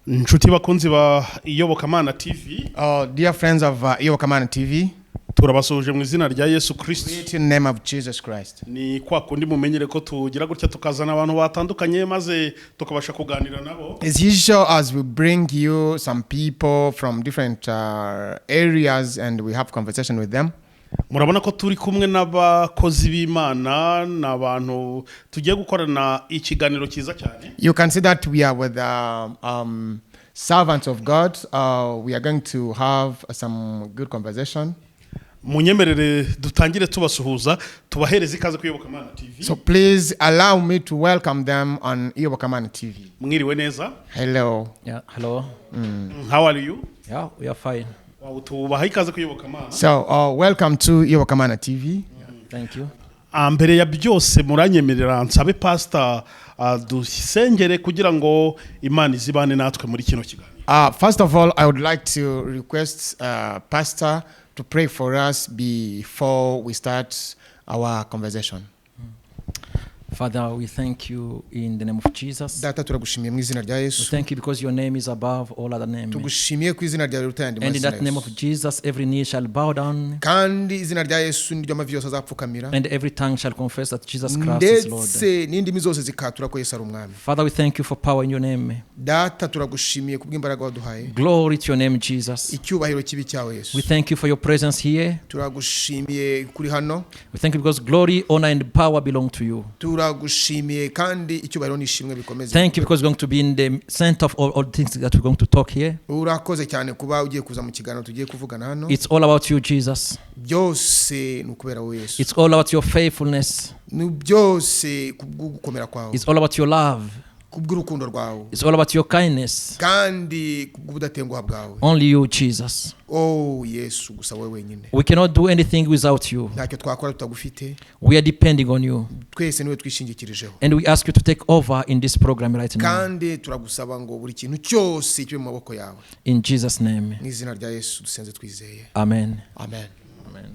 Inshuti bakunzi ba Iyobokamana TV. Dear friends of Iyobokamana TV, Turabasuhuje mu izina rya Yesu Kristo. Greet in the name of Jesus Christ. Ni kwa kundi mumenyere ko tugira gutya tukazana abantu batandukanye maze tukabasha kuganira nabo. As usual, as we bring you some people from different areas and we have conversation with them. Murabona ko turi kumwe n'abakozi b'Imana, ni abantu tugiye gukorana ikiganiro cyiza cyane. You can see that we are with servants of God. We are going to have some good conversation. Munyemerere dutangire tubasuhuza, tubahereze ikaze ku Iyobokamana TV. So please allow me to welcome them on Iyobokamana TV. Mwiriwe neza. Hello. Yeah, hello. How are you? Yeah, we are fine. Wow, tubaha ikaze ku Iyobokamana. So welcome to Iyobokamana TV. Thank you. Ah, mbere ya byose muranyemerera nsabe pastor dusengere kugira ngo Imana izibane natwe muri kino kiganiro. First of all, I would like to request Pastor to pray for us before we start our conversation. Father, we thank you in the name of Jesus. Data, turagushimiye mu izina rya We Yesu. Thank you because your name is above all other names. Tugushimiye ku izina ryawe riruta ayandi And in mazina that name yose. Of Jesus, every knee shall bow down Kandi izina rya Yesu niryo amavi yose azapfukamira and every tongue shall confess that Jesus Christ is Lord. ndetse n'indimi zose zikatura ko Yesu ari umwami. Father, we thank you for power in your name. Data, turagushimiye kubw'imbaraga waduhaye. Glory to your name, Jesus. Icyubahiro kibe cyawe Yesu. We thank you for your presence here. Turagushimiye kuri hano. We thank you because glory, honor, and power belong to you. Turagushimiye kandi icyubahiro n'ishimwe bikomeze. Thank you because you're going to be in the center of all things that we're going to talk here. Urakoze cyane kuba ugiye kuza mu kiganiro tugiye kuvugana hano. It's all about you, Jesus. Byose ni ukubera wowe Yesu. It's all about your faithfulness. Ni byose kubw'ugukomera kwawe, It's all about your love. Kubw'urukundo rwawe, It's all about your kindness. Kandi kubw'ubudatenguha bwawe. Only you, Jesus. Oh Yesu, gusa wowe wenyine. We cannot do anything without you. Ntacyo twakora tutagufite. We are depending on you. Twese niwe twishingikirijeho. And we ask you to take over in this program right now. Kandi turagusaba ngo buri kintu cyose kibe mu maboko yawe. In Jesus' name. Mu izina rya Yesu dusenze twizeye. Amen. Amen. Amen.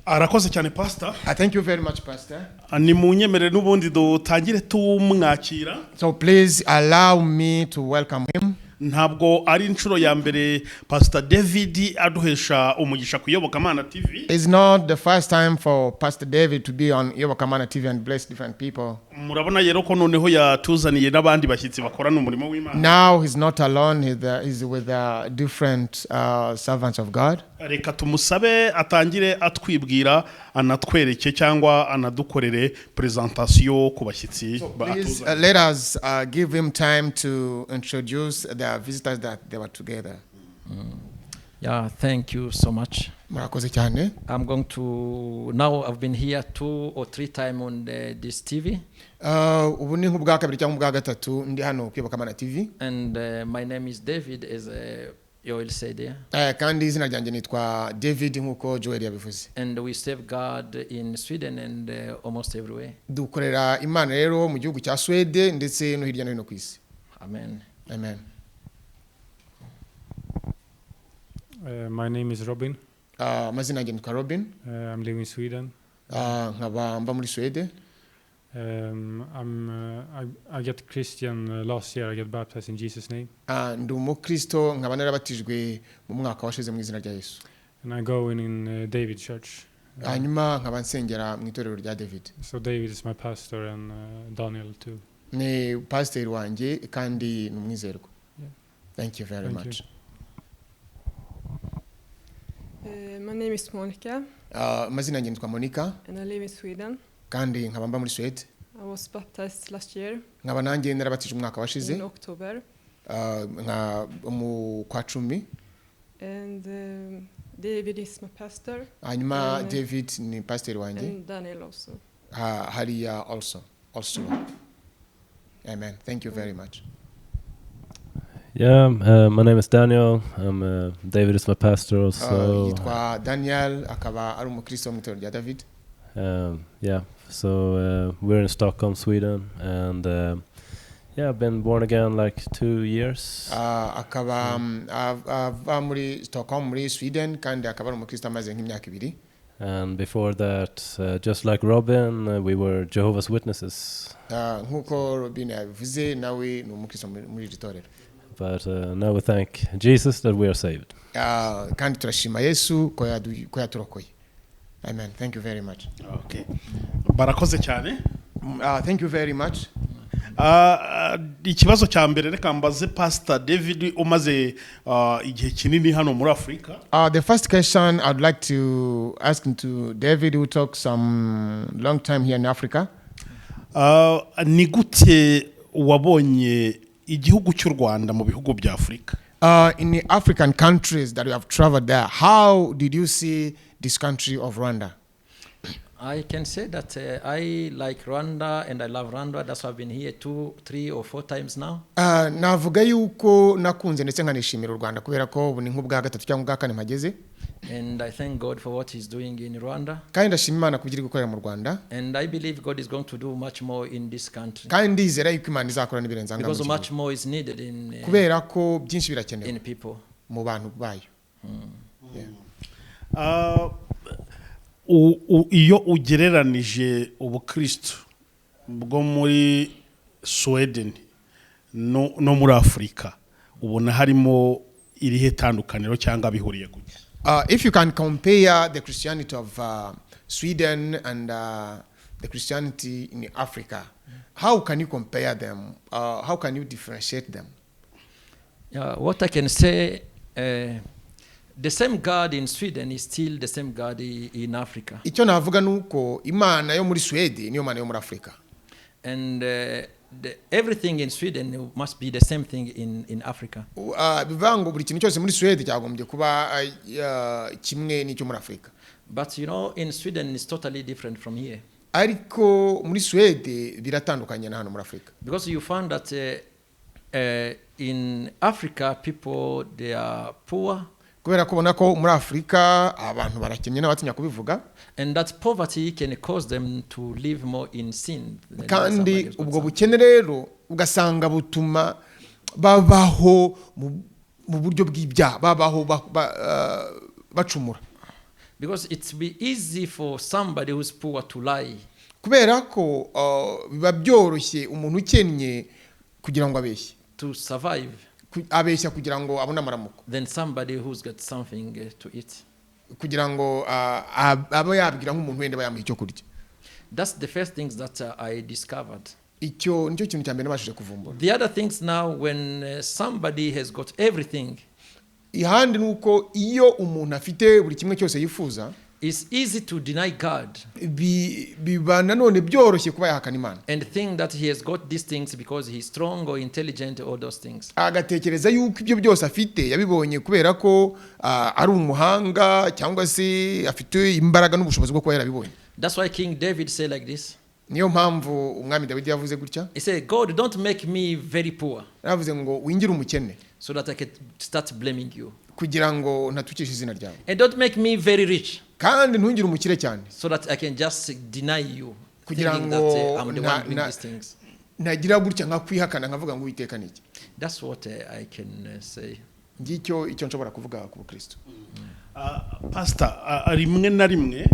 Arakoze cyane pastor. I thank you very much, Pastor. Ni munyemerere n'ubundi dutangire tumwakira. So please allow me to welcome him. Ntabwo ari inshuro ya mbere Pastor David aduhesha umugisha ku Iyobokamana TV. It's not the first time for Pastor David to be on Iyobokamana TV and bless different people. Murabona rero ko noneho yatuzaniye n'abandi bashyitsi bakorana umurimo w'Imana. Now he's not alone, he's with different servants of God. Reka tumusabe atangire atwibwira, anatwereke cyangwa anadukorere presentation ku bashyitsi Please batuzaniye. Let us give him time to introduce the visitors that they were together. Yeah, thank you so much. Murakoze cyane. I'm going to now. I've been here two or three times on this TV, Ubu ni nk'ubwa kabiri cyangwa ubwa gatatu ndi hano ku Iyobokamana TV. And my name is David, as Joel said there. Kandi izina ryanjye nitwa David nk'uko Joel yabivuze. And we serve God in Sweden and almost everywhere. Dukorera Imana rero mu gihugu cya Swede ndetse no hirya no hino ku isi. Amen. Amen. My name is Robin. Amazina yanjye nitwa Robin. I'm living in Sweden. Nkaba mba muri Swede. I get Christian last year. I get baptized in Jesus' name, Ndi umukristo nkaba narabatijwe mu mwaka washize mu izina rya Yesu. And I go in David Church. Hanyuma nkaba nsengera mu itorero rya David. So David is my pastor and Daniel too. Ni pasiteri wanjye kandi ni umwizerwa. Thank you very Thank much. You. My name is Monica Amazina yanjye nitwa Monica and I live in Sweden. Kandi nkaba mba muri Swede. I was baptized last year Nkaba nanjye narabatijwe umwaka washize in October. Nka mu kwa cumi. And David is my pastor Hanyuma Amen. David ni pasiteri wanjye and Daniel also. Hariya also. Amen. Thank you very much. Yeah, my name is Daniel. David is my pastor also. Yitwa Daniel akaba ari umukristo wo mu itorero rya David. Yeah, so we're in Stockholm, Sweden, and yeah, I've been born again like 2 years. Akaba ava muri Stockholm muri Sweden kandi akaba ari umukristo amaze nk'imyaka ibiri. And before that, just like Robin, we were Jehovah's Witnesses. Nk'uko Robin yabivuze nawe ni umukristo muri iri torero. But now we thank Jesus that we are saved. Ah, kandi turashima Yesu ko yaturokoye. Amen. Thank you very much. Okay. Barakoze cyane. Thank you very much. Ikibazo cya mbere, reka mbaze Pastor David umaze igihe kinini hano muri Afurika. The first question I'd like to ask to David, who talked some long time here in Africa. Ni gute wabonye igihugu cy'u Rwanda mu bihugu bya Afurika? In the African countries that you have traveled there, how did you see this country of Rwanda? I can say that I like Rwanda and I love Rwanda. That's why I've been here two, three, or four times now. Navuga yuko nakunze ndetse nkanishimira u Rwanda kubera ko ubu ni nk'ubwa gatatu cyangwa ubwa kane mpageze. And I thank God for what He's doing in Rwanda. Kandi ndashima Imana kubyo iri gukorera mu Rwanda. And I believe God is going to do much more in this country. Kandi ndizera yuko Imana izakora n'ibirenze aha ngaha mu Because gihugu. Much more is needed in, Kubera ko byinshi birakenewe in people. Mu bantu bayo. Iyo ugereranije ubukristo bwo muri Sweden no muri Afurika, ubona harimo irihe tandukaniro cyangwa bihuriye kuki? If you can compare the Christianity of Sweden and the Christianity in Africa, how can you compare them? How can you differentiate them? Yeah, what I can say, the same God in Sweden is still the same God in Africa. Icyo navuga ni uko Imana yo muri Sweden niyo Mana yo muri Afurika. And everything in Sweden must be the same thing in Africa. Bivuga ngo buri kintu cyose muri Sweden cyagombye kuba kimwe n'icyo muri Afurika. But in Sweden it's totally different from here. Ariko muri Sweden biratandukanye na hano muri Afurika. Because you find that in Africa, people, they are poor, Kubera ko ubona ko muri Afurika abantu barakennye, n'abatinya kubivuga. And that poverty can cause them to live more in sin than Kandi somebody who's got ubwo some. Bukene rero ugasanga butuma babaho mu buryo bw'ibyaha, babaho bacumura. Because it's be easy for somebody who's poor to lie. Kubera ko biba byoroshye umuntu ukennye kugira ngo abeshye. To survive Abeshya kugira ngo abone amaramuko. Than somebody who's got something to eat. Kugira ngo abe yabwira nk'umuntu wenda bayamuha icyo kurya. That's the first things that I discovered. Icyo nicyo kintu cya mbere nabashije kuvumbura. The other things now, when somebody has got everything, Ihandi ni uko iyo umuntu afite buri kimwe cyose yifuza, it's easy to deny God biba nanone byoroshye kuba yahakana Imana. And think that he has got these things because he's strong or intelligent, all those things. Agatekereza yuko ibyo byose afite yabibonye kubera ko ari umuhanga cyangwa se afite imbaraga n'ubushobozi bwo kuba yarabibonye. That's why King David said like this. Niyo mpamvu umwami Dawidi yavuze gutya. He said, "God, don't make me very poor Yaravuze ngo wingire umukene so that I can start blaming you. Kugira ngo ntatukishe izina ryawe. And don't make me very rich Kandi ntungire umukire cyane so that I can just deny you, kugira thinking that ngo I'm the one doing these things." ntagira gutya nkakwihakana nkavuga ngo Uwiteka ni iki. That's what I can say. Ngicyo icyo nshobora kuvuga ku bukristo. Pastor, rimwe na rimwe,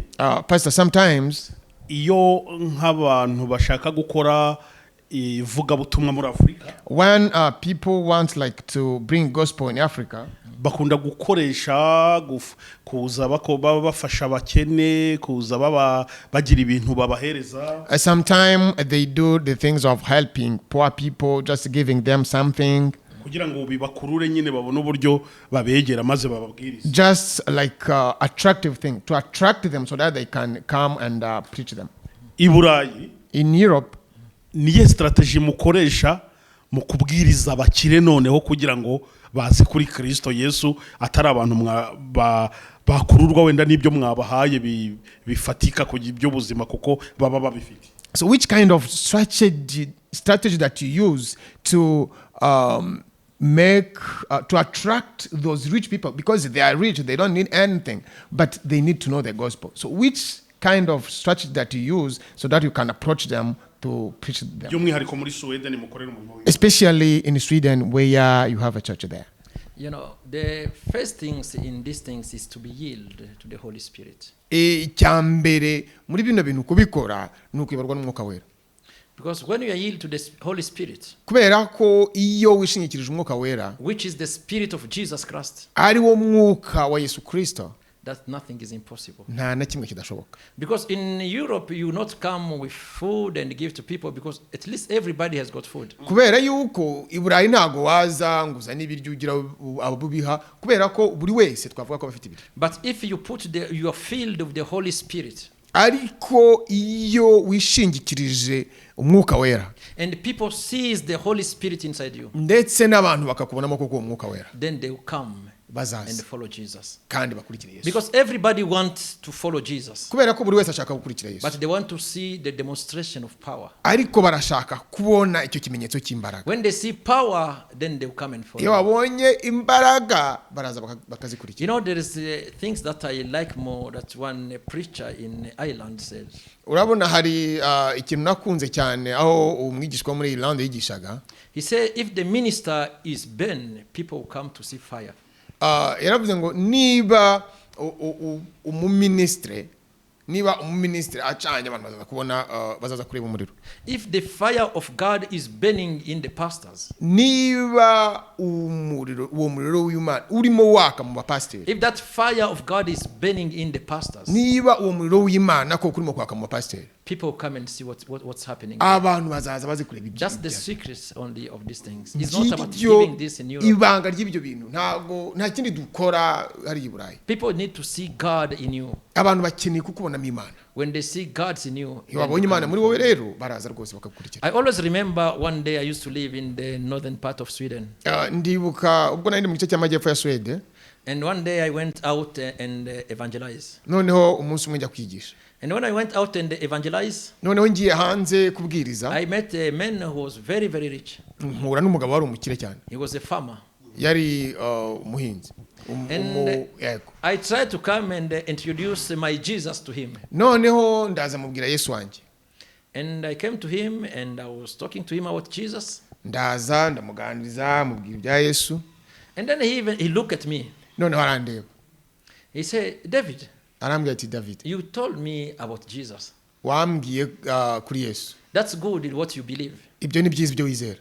Pastor, sometimes, iyo nk'abantu bashaka gukora ivugabutumwa muri Afurika, when people want like to bring gospel in Africa, bakunda gukoresha kuza baba bafasha abakene, kuza baba bagira ibintu babahereza. Sometimes they do the things of helping poor people, just giving them something, Kugira ngo bibakurure nyine, babone uburyo babegera maze bababwirize. Just like attractive thing to attract them so that they can come and preach them. I Burayi, In Europe, niyo strategy mukoresha mu kubwiriza abakire noneho kugira ngo baze kuri Kirisito Yesu, atari abantu bakururwa wenda n'ibyo mwabahaye bifatika ku by'ubuzima kuko baba babifite? So which kind of strategy that you use to make to attract those rich people, because they are rich, they don't need anything, but they need to know the gospel? So which kind of strategy that you use so that you can approach them to preach them? By'umwihariko muri Suwede mukorera umurimo w'Imana. Especially in Sweden, where you have a church there. The first things in these things is to be yield to the Holy Spirit. Icya mbere muri bino bintu kubikora ni ukuyoborwa n'Umwuka Wera. Because when you yield to the Holy Spirit, Kubera ko iyo wishingikirije Umwuka Wera, which is the Spirit of Jesus Christ, ari wo Mwuka wa Yesu Kirisito, that nothing is impossible. Nta na kimwe kidashoboka. Because in Europe, you not come with food and give to people because at least everybody has got food. Kubera yuko i Burayi ntabwo waza ngo uzane ibiryo ugira abo ubiha, kubera ko buri wese twavuga ko aba afite ibiryo. But if you put you are filled with the Holy Spirit, Ariko iyo wishingikirije Umwuka Wera, and people sees the Holy Spirit inside you, ndetse n'abantu bakakubonamo koko uwo Mwuka Wera, then they will come and bazaza follow Jesus. kandi bakurikire Yesu. Because everybody wants to follow Jesus, Kubera ko buri wese ashaka gukurikira Yesu, but they want to see the demonstration of power. Ariko barashaka kubona icyo kimenyetso cy'imbaraga. When they see power, then they will come and follow. Iyo babonye imbaraga, baraza bakazikurikira. There is things that I like more that one preacher in Ireland said. Urabona hari ikintu nakunze cyane aho umwigishwa wo muri Irlande yigishaga. He said, if the minister is burned, people will come to see fire. Yaravuze ngo niba umuminisitire, niba umuminisitiri acanye, abantu bazaza kubona, bazaza kureba umuriro. If the fire of God is burning in the pastors, Niba umuriro, uwo muriro w'Imana urimo waka mu bapasiteri, if that fire of God is burning in the pastors, niba uwo muriro w'Imana koko urimo kwaka mu bapasiteri, people will come and see what's happening. Abantu bazaza baze kureba ibyo. Just the secrets only of these things. It's not about Ngiryo giving this in Europe. ibanga ry'ibyo bintu. Ntabwo nta kindi dukora hariya i Burayi. People need to see God in you. Abantu bakeneye kukubonamo Imana. When they see God's in you, Iyo then babonye they Imana come. muri wowe rero, baraza rwose bakagukurikira. I always remember one day I used to live in the northern part of Sweden. Ndibuka ubwo nari ndi mu gice cy'amajyepfo ya Suwede. And one day I went out and evangelized. Noneho umunsi umwe njya kwigisha. And when I went out and evangelized, Noneho ngiye hanze kubwiriza, I met a man who was very, very rich. Mpura n'umugabo wari umukire cyane. He was a farmer. Yari umuhinzi. And Yego. I tried to come and introduce my Jesus to him. Noneho ndaza mubwira Yesu wanjye. And I came to him and I was talking to him about Jesus. Ndaza ndamuganiriza, mubwira ibya Yesu. And then he looked at me. Noneho arandeba. He said, "David, Arambwira ati: "David, you told me about Jesus. wambwiye kuri Yesu. That's good in what you believe. Ibyo ni byiza ibyo wizera.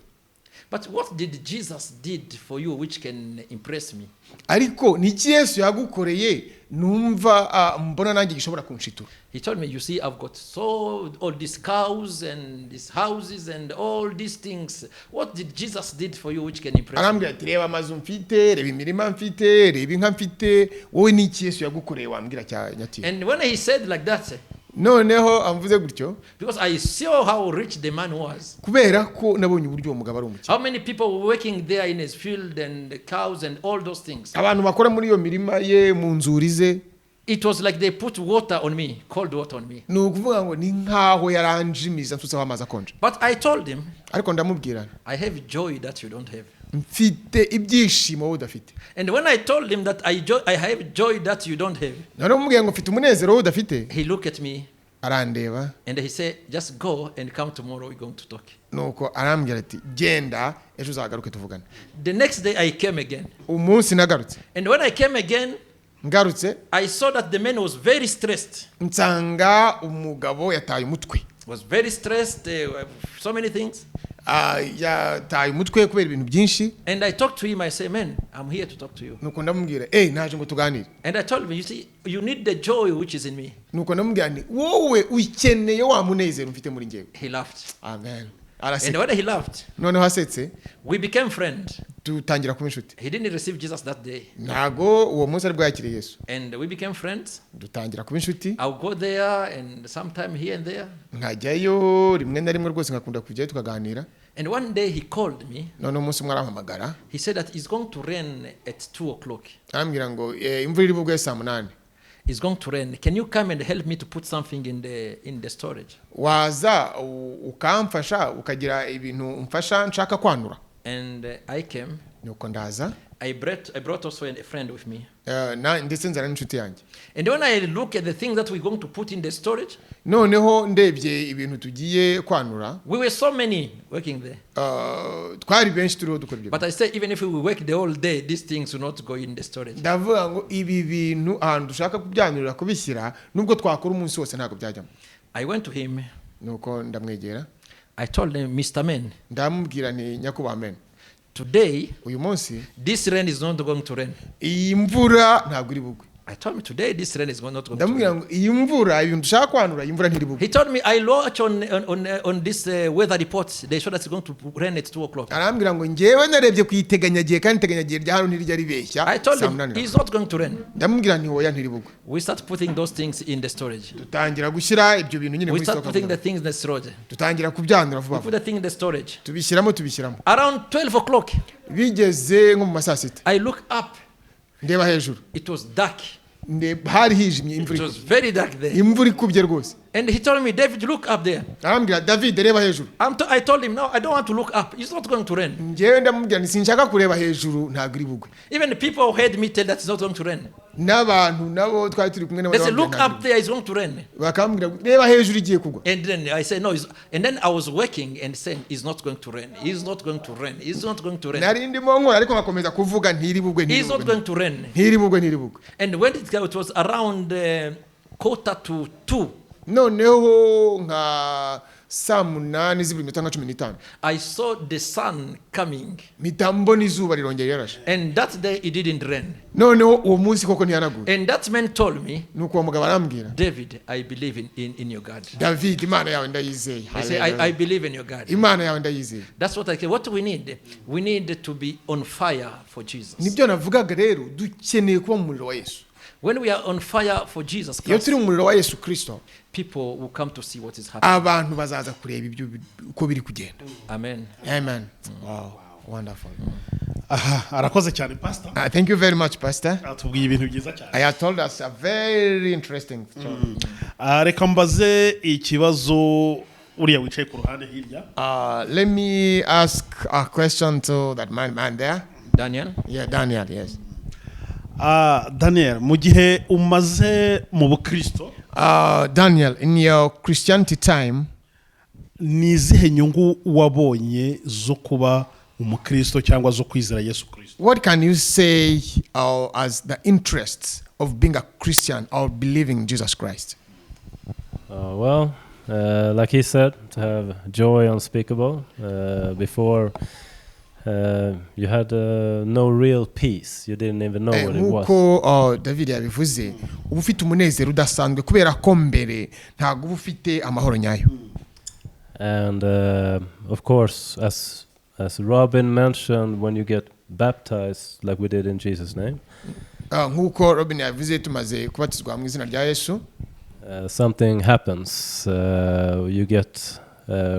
But what did Jesus did for you which can impress me?" Ariko ni iki Yesu yagukoreye numva mbona nanjye gishobora kunshitura?" He told me, "You see, I've got so all these cows and these houses and all these things. What did Jesus did for you which can impress me?" Arambwira ati: "Reba amazu mfite, reba imirima mfite, reba inka mfite. Wowe ni iki Yesu yagukoreye wambwira cya nyatira?" And when he said like that, Noneho amvuze gutyo, because I saw how rich the man was. Kubera ko nabonye uburyo uwo mugabo ari umukire. How many people were working there in his field and the cows and all those things? Abantu bakora muri iyo mirima ye, mu nzuri ze. It was like they put water on me, cold water on me. Ni ukuvuga ngo ni nkaho yaranjimiza nsutseho amazi akonje. But I told him, Ariko ndamubwira, "I have joy that you don't have." "Mfite ibyishimo wowe udafite." And when I told him that I have joy that you don't have, Noneho mubwiye ngo mfite umunezero wowe udafite, he looked at me arandeba, and he said, "Just go and come tomorrow, we're going to talk." Nuko arambwira ati: "Genda, ejo uzagaruke tuvugane." The next day I came again. Umunsi nagarutse. And when I came again, Ngarutse, I saw that the man was very stressed. Nsanga umugabo yataye umutwe. Was very stressed, so many things. Yataye umutwe kubera ibintu byinshi. And I talked to him. I said, "Man, I'm here to talk to you." Nuko ndamubwira: "Eee, naje ngo tuganire." And I told him, "You see, you need the joy which is in me." Nuko ndamubwira nti: "Wowe ukeneye wa munezero mfite muri njyewe." He laughed. Amen. And Araseka. when he laughed, Noneho asetse, we became friends. Dutangira kuba inshuti. He didn't receive Jesus that day. Ntago uwo munsi aribwo yakiriye Yesu. And we became friends. Dutangira kuba inshuti. I'll go there and sometime here and there. Nkajyayo rimwe na rimwe rwose, nkakunda kujyayo tukaganira. And one day he called me. Noneho umunsi umwe arampamagara. He said that it's going to rain at 2 o'clock. Arambwira ngo imvura iri bugwe saa 8. It's going to rain. Can you come and help me to put something in the storage?" Waza ukamfasha ukagira ibintu umfasha nshaka kwanura?" And I came. Nuko ndaza. I brought also a friend with me. Ndetse nzana n'inshuti yanjye. And when I look at the things that we're going to put in the storage, Noneho ndebye ibintu tugiye kwanura, we were so many working there. Twari benshi turiho dukora ibyo. But I said, even if we work the whole day, these things will not go in the storage. Ndavuga ngo ibi bintu ahantu dushaka kubyanurira kubishyira, nubwo twakora umunsi wose ntabwo byajyamo. I went to him. Nuko ndamwegera. I told him, "Mr. Man, Ndamubwira nti nyakubahwa men, today uyu munsi this rain is not going to rain." iyi mvura ntabwo iri bugwe. I told him, "Today this rain is not going to Ndamubwira rain." ngo iyi mvura ibintu dushaka kwanura iyi mvura ntiri bugwe. He told me, "I watch on this weather report. They show that it's going to rain at 2 o'clock." Arambwira ngo ngewe narebye ku iteganyagihe kandi iteganyagihe rya hano ntirijya ribeshya. I told Saa him, munani "It's not going to rain." ndamubwira nti hoya ntiri bugwe. We start putting those things in the storage. Dutangira gushyira ibyo bintu nyine We muri start stock putting the things in the storage. dutangira kubyanura vuba We put vuba. the thing in the storage. Tubishyiramo tubishyiramo. Around 12 o'clock, Bigeze nko mu ma saa sita I look up. ndeba hejuru. It was dark. Hari hijimye It imvura was very dark there. imvura ikubye rwose. And he told me, "David, look up there." Arambwira David reba hejuru. I told him, "No, I don't want to look up. It's not going to rain." Ngewe ndamubwira nti sinshaka kureba hejuru ntabwo iri bugwe. Even the people who heard me tell that it's not going to rain. N'abantu nabo twari turi kumwe nabo They said, ndababwira "Look ntabwo up there, it's going to rain." iri bugwe. Bakambwira ngo, reba hejuru igiye kugwa. And then I said, "No." And then I was working and saying, "It's not going to rain. It's not going to rain. It's not going to rain. Nari ndimo nkora ariko nkakomeza kuvuga ntiri bugwe ntiri It's not bugwe going to rain." ntiri bugwe ntiri bugwe. And when it was around 1:45, Noneho nka saa munani zibura iminota nka 15 I saw the sun coming. Mpita mbona izuba rirongera rirarashe. And that day it didn't rain. Noneho uwo munsi koko ntiyanaguye. And that man told me, Nuko uwo mugabo arambwira, "David, I believe in your God." David Imana yawe ndayizeye. I say, I believe in your God." Imana yawe ndayizeye. That's what I say. What do we need? We need to be on fire for Jesus. Nibyo navugaga rero dukeneye kuba mu muriro wa Yesu. When we are on fire for Jesus Iyo Christ, turi mu muriro wa Yesu Kirisito people will come to see what is happening. abantu bazaza kureba ibyo uko biri kugenda. Amen. Amen. Wow, wonderful. Aha arakoze cyane pastor. Thank you very much, Pastor. Atubwiye ibintu byiza cyane. I have told us a very interesting story. Ah, reka mbaze ikibazo uriya wicaye ku ruhande hirya. Let me ask a question to that man there. Daniel? Yeah, Daniel, yes. Ah, Daniel mu gihe umaze mu bukristo Daniel, in your Christianity time, ni izihe nyungu wabonye zo kuba umukristo cyangwa zo kwizera Yesu Kirisito? What can you say as the interests of being a Christian or believing in Jesus Christ? Well, like he said, to have joy unspeakable. Before, you had no real peace. You didn't even know what it was. Nk'uko David yabivuze uba ufite umunezero udasanzwe kubera ko mbere ntabwo uba ufite amahoro nyayo. And of course, as Robin mentioned, when you get baptized, like we did in Jesus' name, Nk'uko Robin yabivuze tumaze kubatizwa mu izina rya Yesu something happens. You get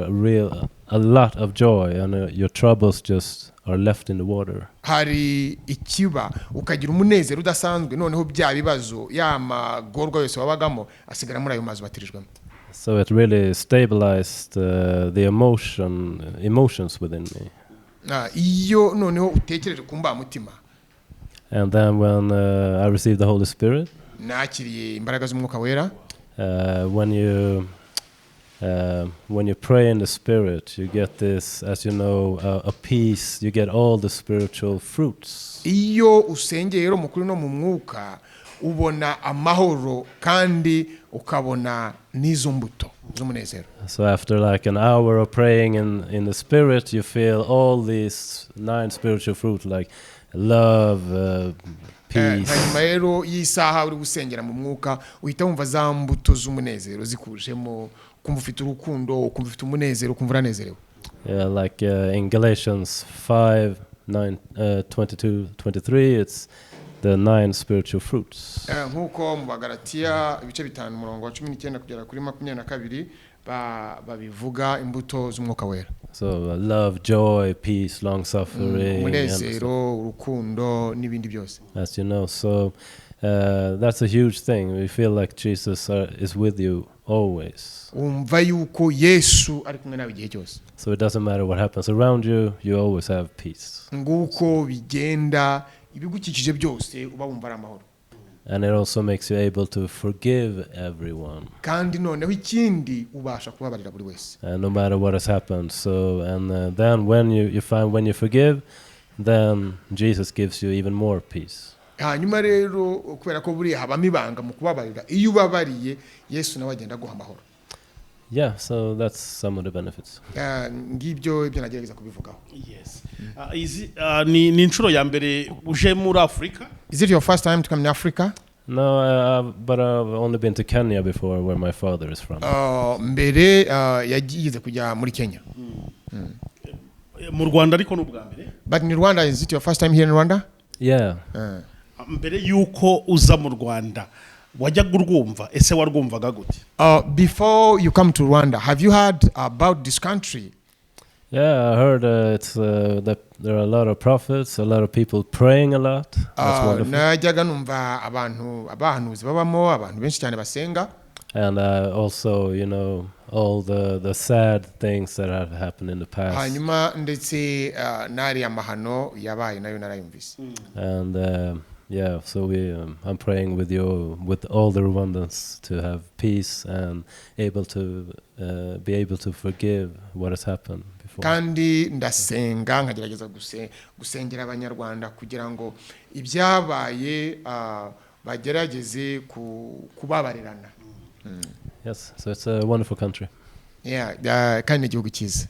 real a lot of joy, and your troubles just are left in the water. Hari ikiba ukagira umunezero udasanzwe noneho bya bibazo ya magorwa yose wabagamo asigara muri ayo mazi batirijwemo. So it really stabilized the emotions within me. Iyo noneho utekereje ku mbamutima And then when I received the Holy Spirit, nakiriye imbaraga z'umwuka wera when you pray in the Spirit, you get this, as you know, a peace. You get all the spiritual fruits. Iyo usengeye rero mu kuri no mu mwuka ubona amahoro kandi ukabona n'izo mbuto z'umunezero. So after like an hour of praying in the Spirit, you feel all these nine spiritual fruit, like love, peace. Hanyuma rero y'isaha uri gusengera mu mwuka uhita wumva za mbuto z'umunezero zikujemo ukumva ufite urukundo ukumva ufite umunezero ukumva uranezerewe. Yeah, like in Galatians 5, 9, 22, 23, it's the nine spiritual fruits. Nk'uko mu Bagalatiya ibice 5 umurongo wa 19 kugera kuri 22 babivuga imbuto z'umwuka wera. So love, joy, peace, long suffering, Umunezero urukundo n'ibindi byose. As you know. So that's a huge thing. We feel like Jesus is with you always. Wumva yuko Yesu ari kumwe nawe igihe cyose. So it doesn't matter what happens around you, you always have peace. Nguko bigenda ibigukikije byose uba wumva ari amahoro. And it also makes you able to forgive everyone, Kandi noneho ikindi ubasha kubabarira buri wese. No matter what has happened. So, and then when you find when you forgive, then Jesus gives you even more peace. Hanyuma rero kubera ko buriya habamo ibanga mu kubabarira iyo ubabariye Yesu nawe agenda aguha amahoro. Yeah, so that's some of the benefits. Ngibyo ibyo nagerageza kubivugaho. Yes. Izi ni inshuro ya mbere uje muri Afurika? Is it your first time to come to Africa? No, but I've only been to Kenya before, where my father is from. Mbere yagize kujya muri Kenya. Mu Rwanda ariko ni ubwa mbere? But in Rwanda, is it your first time here in Rwanda? Yeah. Mbere y'uko uza mu Rwanda wajyaga urwumva? Ese warwumvaga gute? Before you come to Rwanda, have you heard about this country? Yeah, I heard it's that there are a lot of prophets, a lot of people praying a lot. That's wonderful. Najyaga numva abantu abahanuzi babamo, abantu benshi cyane basenga. And also, all the sad things that have happened in the past. Hanyuma ndetse n'ariya mahano yabaye nayo narayumvise. And yeah, so I'm praying with you, with all the Rwandans, to have peace and able to be able to forgive what has happened before. Kandi ndasenga nkagerageza gusengera Abanyarwanda kugira ngo ibyabaye bagerageze kubabarirana. Yes, so it's a wonderful country. Yeah, kandi ni igihugu cyiza.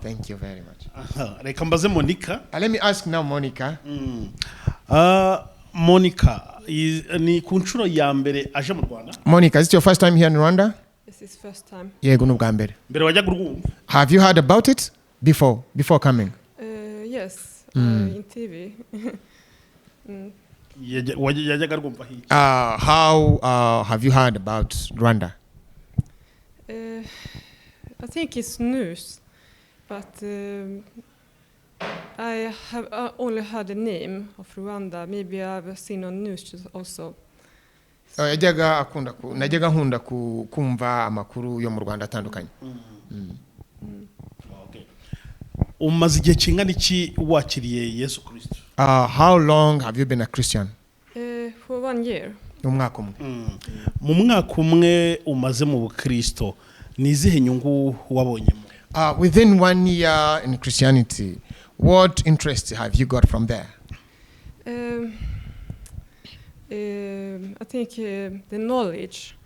Thank you very much. Aha, reka mbaze Monica. Let me ask now Monica. Monica ni ku nshuro ya mbere aje mu Rwanda? Monica, is it your first time here in Rwanda? This is first time. Yego, ni ubwa mbere. Mbere wajyaga urwumva? Have you heard about it before coming? Yes, in TV. Yajyaga arwumva hirya? How have you heard about Rwanda? I think it's news, but I have only heard the name of Rwanda. Maybe I've seen on news also. Yajyaga akunda najyaga nkunda kumva amakuru yo mu Rwanda atandukanye. Okay. Umaze igihe kingana iki wakiriye Yesu Kirisito? How long have you been a Christian? For one year. Umwaka umwe. Mu mwaka umwe umaze mu bukristo, ni izihe nyungu wabonyemo? Within one year in Christianity, what interest have you got from there? I think the knowledge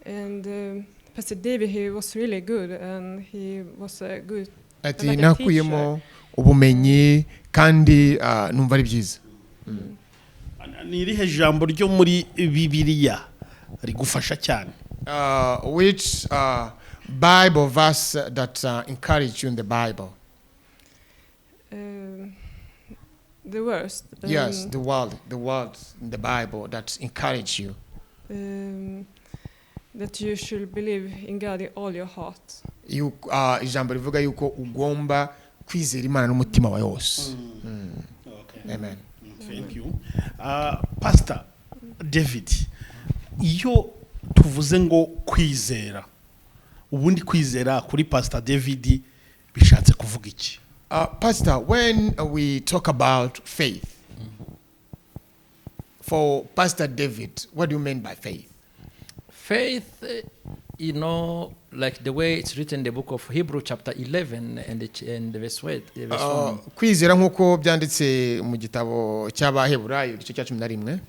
and Pastor David, he was really good and he was a good Ati like a nakuyemo ubumenyi kandi numva ari byiza. Ni irihe jambo ryo muri Bibiliya rigufasha cyane? Which Bible verse that encourage you in the Bible? The worst. Yes, the words in the Bible that encourage you. That you should believe in God in all your heart. Ijambo rivuga yuko ugomba kwizera Imana n'umutima wawe wose. Okay. Amen. Thank you. Pastor David, iyo tuvuze ngo kwizera, ubundi kwizera kuri Pastor David bishatse kuvuga iki? Pastor, when we talk about faith, for Pastor David, what do you mean by faith? Faith, like the way it's written in the book of Hebrew, chapter 11, and the verse, verse 1. Kwizera nk'uko byanditse mu gitabo cy'Abaheburayo igice cya 11.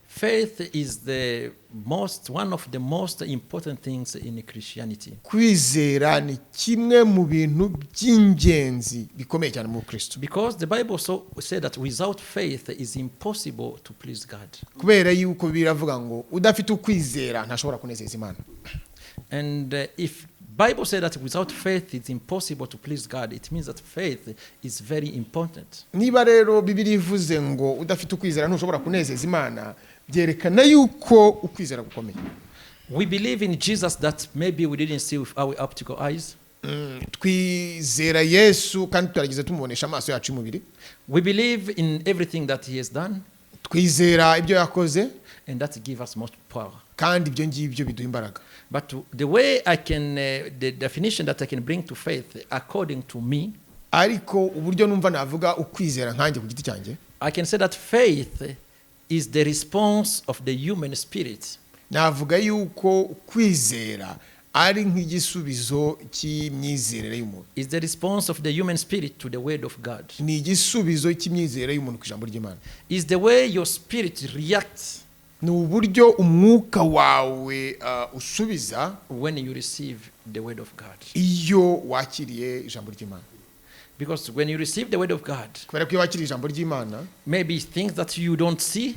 Faith is the most, one of the most important things in Christianity. Kwizera ni kimwe mu bintu by'ingenzi bikomeye cyane mu Kristo. Because the Bible so said that without faith it's impossible to please God. Kubera yuko biravuga ngo udafite ukwizera ntashobora kunezeza Imana. And if Bible said that without faith it's impossible to please God, it means that faith is very important. Niba rero Bibiliya ivuze ngo udafite ukwizera ntushobora kunezeza Imana, byerekana yuko ukwizera gukomeye. We believe in Jesus that maybe we didn't see with our optical eyes. Twizera Yesu kandi tutarageze tumubonesha amaso yacu y'umubiri. We believe in everything that he has done, Twizera ibyo yakoze, and that gives us much power. Kandi ibyo ngibyo biduha imbaraga. But the way I can, the definition that I can bring to faith, according to me, Ariko uburyo numva navuga ukwizera nkanjye ku giti cyanjye, I can say that faith is the response of the human spirit navuga yuko ukwizera ari nk'igisubizo cy'imyizerere y'umuntu. Is the response of the human spirit to the word of God. Ni igisubizo cy'imyizerere y'umuntu ku ijambo ry'Imana. Is the way your spirit reacts Ni uburyo umwuka wawe usubiza when you receive the word of God. Iyo wakiriye ijambo ry'Imana. Because when you receive the word of God, Kubera ko iyo wakiriye ijambo ry'Imana, maybe things that you don't see,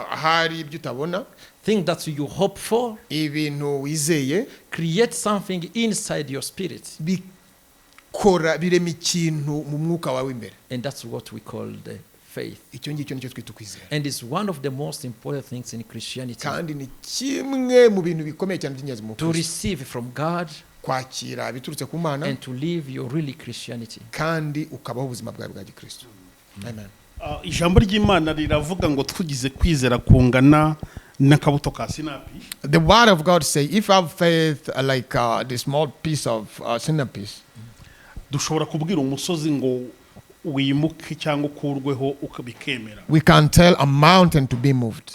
ahari ibyo utabona, things that you hope for, ibintu wizeye, create something inside your spirit. Bikora birema ikintu mu mwuka wawe imbere. And that's what we call the faith. Icyo ngicyo nicyo twita ukwizera. And it's one of the most important things in Christianity. Kandi ni kimwe mu bintu bikomeye cyane by'ingenzi mu To Kristo. Receive from God Kwakira biturutse ku Mana and to live your really Christianity. Kandi ukabaho ubuzima bwawe bwa gikristo. Amen. Ijambo ry'Imana riravuga ngo tugize kwizera kungana n'akabuto ka sinapi, The word of God say, if I have faith like the small piece of sinapis, dushobora kubwira umusozi ngo wimuke cyangwa ukurweho ukabikemera. We can tell a mountain to be moved.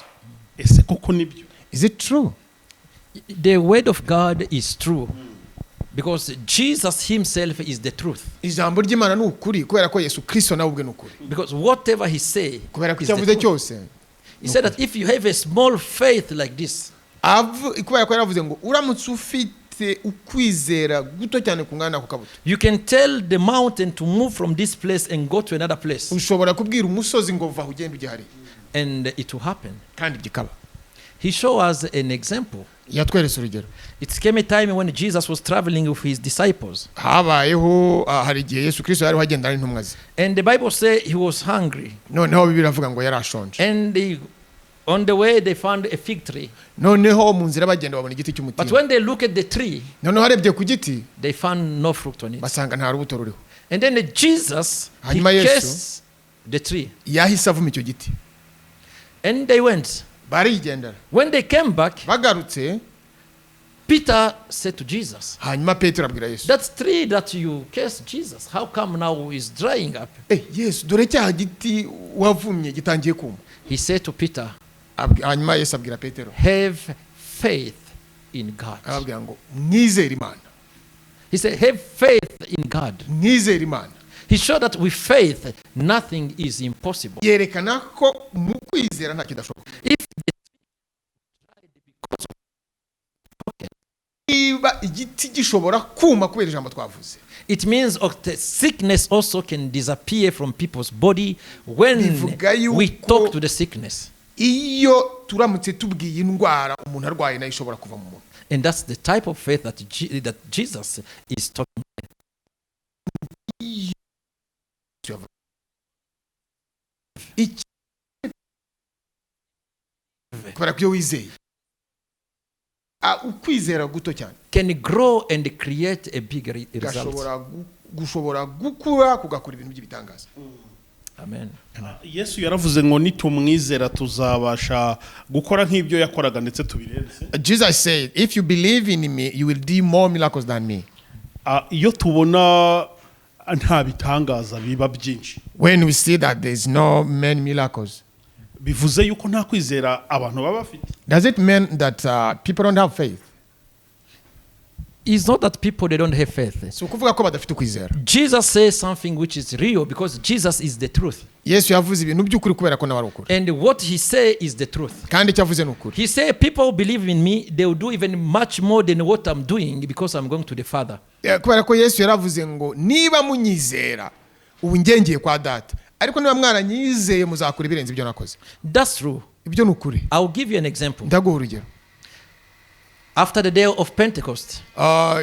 Ese koko nibyo? Is it true? The word of God is true because Jesus himself is the truth. Ijambo ry'Imana ni ukuri kubera ko Yesu Kristo nawe ubwe ni ukuri. Because whatever he say Kubera ko is icyo the avuze truth. cyose. He said that if you have a small faith like this, Kubera ko yaravuze ngo uramutse ufite ukwizera guto cyane kungana n'ako kabuto, you can tell the mountain to move from this place and go to another place, ushobora kubwira umusozi ngo va aho ugenda ujya hariya, and it will happen. Kandi bikaba. He showed us an example. Yatweretse urugero. It came a time when Jesus was traveling with his disciples, Habayeho hari igihe Yesu Kristo yariho agendana n'intumwa ze, and the Bible says he was hungry. Noneho Bibiliya iravuga ngo yari ashonje. And on the way, they found a fig tree. Noneho mu nzira bagenda babona igiti But cy'umutini. when they look at the tree, Noneho arebye ku giti, they found no fruit on it. basanga nta rubuto ruriho. And then Jesus, he Hanyuma Yesu- cursed the tree. Yahise avuma icyo giti. And they went. Barigendera. When they came back, Bagarutse, Peter said to Jesus, hanyuma Petero abwira Yesu, "That tree that you cursed, Jesus, how come now is drying up?" "Eh, Yesu, dore cya giti wavumye gitangiye kuma." He said to Peter, Hanyuma Yesu abwira Petero, "Have faith in God." arababwira ngo mwizere Imana. He said, "Have faith in God." Mwizere Imana. He showed that with faith, nothing is impossible. Yerekana ko mu kwizera nta kidashoboka. If Niba igiti gishobora kuma kubera ijambo twavuze, it means of the sickness also can disappear from people's body when Bivuga yuko- we talk to the sickness. Iyo turamutse tubwiye indwara umuntu arwaye nayo ishobora kuva mu muntu. And that's the type of faith that Jesus is talking. Kubera ko iyo wizeye, ukwizera guto cyane Can grow and create a big result. Gushobora gukura kugakora ibintu by'ibitangaza. Amen. Yesu yaravuze ngo nitumwizera tuzabasha gukora nk'ibyo yakoraga ndetse tubirenze. Jesus said, "If you believe in me, you will do more miracles than me." Iyo tubona nta bitangaza biba byinshi, When we see that there's no many miracles, bivuze yuko nta kwizera abantu baba bafite? Does it mean that people don't have faith? It's not that people they don't have faith. Si ukuvuga ko badafite ukwizera. Jesus says something which is real because Jesus is the truth. Yesu yavuze ibintu by'ukuri kubera ko nawe ari ukuri. And what he say is the truth. Kandi icyo avuze ni ukuri. He said, "People believe in me, they will do even much more than what I'm doing because I'm going to the Father." Kubera ko Yesu yaravuze ngo niba munyizera ubu ngengeye kwa Data ariko niba mwaranyizeye muzakora ibirenze ibyo nakoze. That's true. Ibyo ni ukuri. I'll give you an example. Ndaguha urugero. After the day of Pentecost,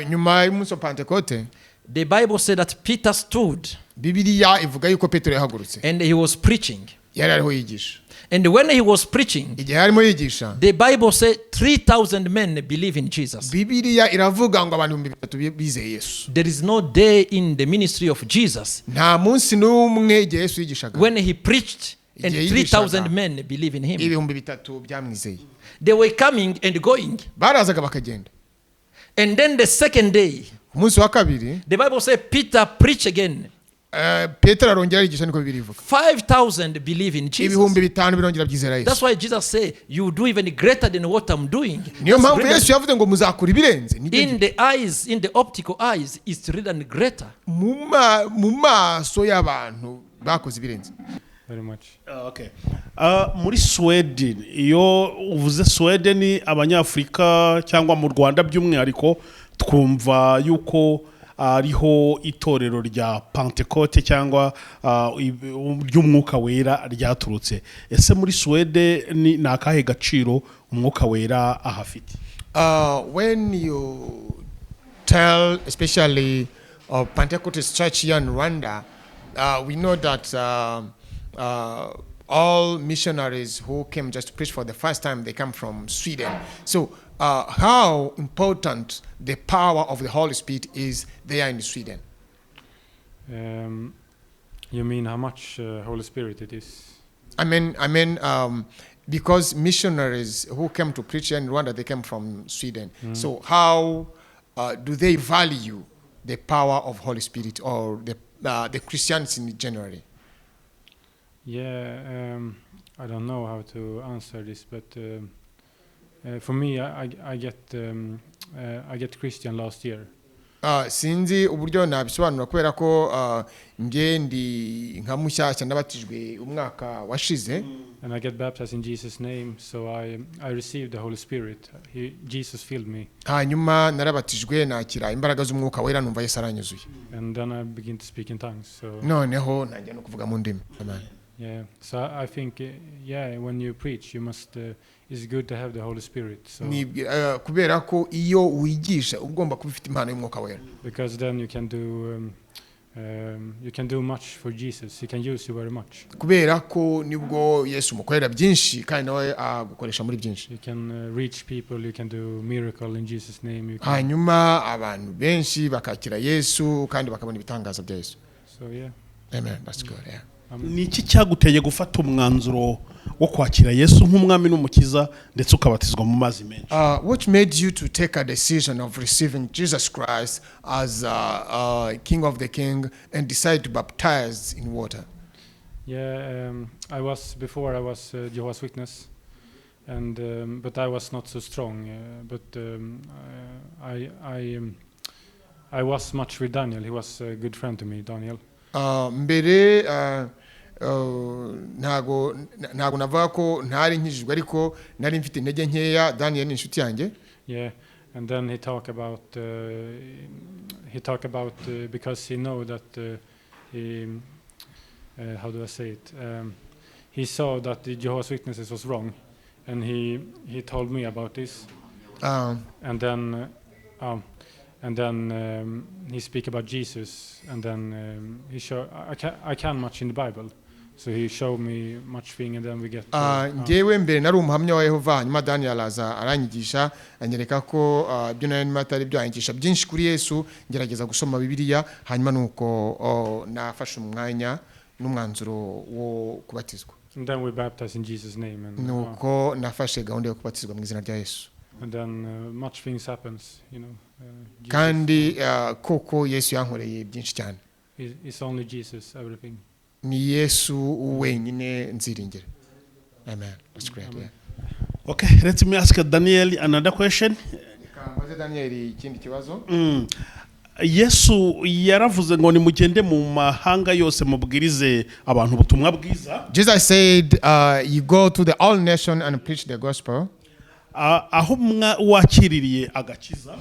Nyuma y'umunsi wa Pantekote, the Bible said that Peter stood Bibiliya ivuga yuko Petero yahagurutse and he was preaching. Yari ariho yigisha. And when he was preaching, Igihe yarimo yigisha, the Bible said 3,000 men believe in Jesus. Bibiliya iravuga ngo abantu 3000 bizeye Yesu. There is no day in the ministry of Jesus Nta munsi n'umwe igihe Yesu yigishaga when he preached and Igihe yigishaga, 3,000 men believe in him. 3000 byamwizeye. They were coming and going. Barazaga bakagenda. And then the second day, Umunsi wa kabiri, the Bible said Peter preached again. Petero arongera arigisha niko Bibiliya ivuga. 5,000 believe in Jesus. 5000 birongera byizera That's Yesu. why Jesus said, "You do even greater than what I'm doing." Niyo That's mpamvu greater. Yesu yavuze ngo muzakora ibirenze. Nibyo. In the eyes, in the optical eyes, it's written greater. Mu maso y'abantu bakoze ibirenze. Very much. Ah, okay. Ah, muri Sweden, iyo uvuze Sweden, Abanyafurika cyangwa mu Rwanda by'umwihariko twumva yuko ariho itorero rya Pentecote cyangwa ry'Umwuka Wera ryaturutse. Ese muri Swede ni akahe gaciro Umwuka Wera ahafite? When you tell, especially Pentecostal church here in Rwanda, we know that all missionaries who came just to preach for the first time, they come from Sweden. So, how important the power of the Holy Spirit is there in Sweden? You mean how much Holy Spirit it is? I mean, because missionaries who came to preach here in Rwanda, they came from Sweden. So how do they value the power of Holy Spirit or the Christians in generally? Yeah, I don't know how to answer this, but for me, I get Christian last year. Sinzi uburyo nabisobanura kubera ko nge ndi nka mushyashya, nabatijwe umwaka washize. And I get baptized in Jesus' name, so I received the Holy Spirit. Jesus filled me, Hanyuma narabatijwe, nakira imbaraga z'Umwuka Wera, numva Yesu aranyuzuye. And then I begin to speak in tongues. So Noneho ntangira no kuvuga mu ndimi. Amen. Yeah, so I think yeah, when you preach, you must. It's good to have the Holy Spirit. So Kubera ko iyo wigisha uba ugomba kuba ufite impano y'Umwuka Wera. Because then you can do much for Jesus. He can use you very much. Kubera ko nibwo Yesu umukorera byinshi kandi nawe agukoresha muri byinshi. You can reach people. You can do miracle in Jesus' name. You can, Hanyuma abantu benshi bakakira Yesu kandi bakabona ibitangaza bya Yesu. So yeah. Amen. That's good, yeah. Ni iki cyaguteye gufata umwanzuro wo kwakira Yesu nk'Umwami n'Umukiza ndetse ukabatizwa mu mazi menshi? What made you to take a decision of receiving Jesus Christ as King of the King and decide to baptize in water? Yeah, I was before I was Jehovah's Witness, and but I was not so strong. But I was much with Daniel. He was a good friend to me, Daniel. Mbere ntago navuga ko ntari nkijijwe, ariko nari mfite intege nkeya. Daniel ni inshuti yanjye. Yeah, and then he talk about because he know that he how do I say it? He saw that the Jehovah's Witnesses was wrong, and he told me about this. And then he speak about Jesus, and then he show I can much in the Bible, so he showed me much thing, and then we get. Njyewe mbere nari Umuhamya wa Yehova, hanyuma Daniel aza aranyigisha, anyereka ko ibyo nari ndimo atari byo, anyigisha byinshi kuri Yesu, ngerageza gusoma Bibiliya, hanyuma nuko nafashe umwanya n'umwanzuro wo kubatizwa. And then we baptize in Jesus' name, and Nuko nafashe gahunda yo kubatizwa mu izina rya Yesu. And then much things happens. Jesus, Kandi koko Yesu yankoreye byinshi cyane. It's only Jesus, everything. Ni Yesu wenyine nziringira. Amen. That's great. Amen. Yeah. Okay, let me ask Daniel another question. Reka mbaze Daniel ikindi kibazo. Yesu yaravuze ngo nimugende mu mahanga yose mubwirize abantu ubutumwa bwiza. Jesus said, "You go to the all nation and preach the gospel." Aho wakiririye agakiza,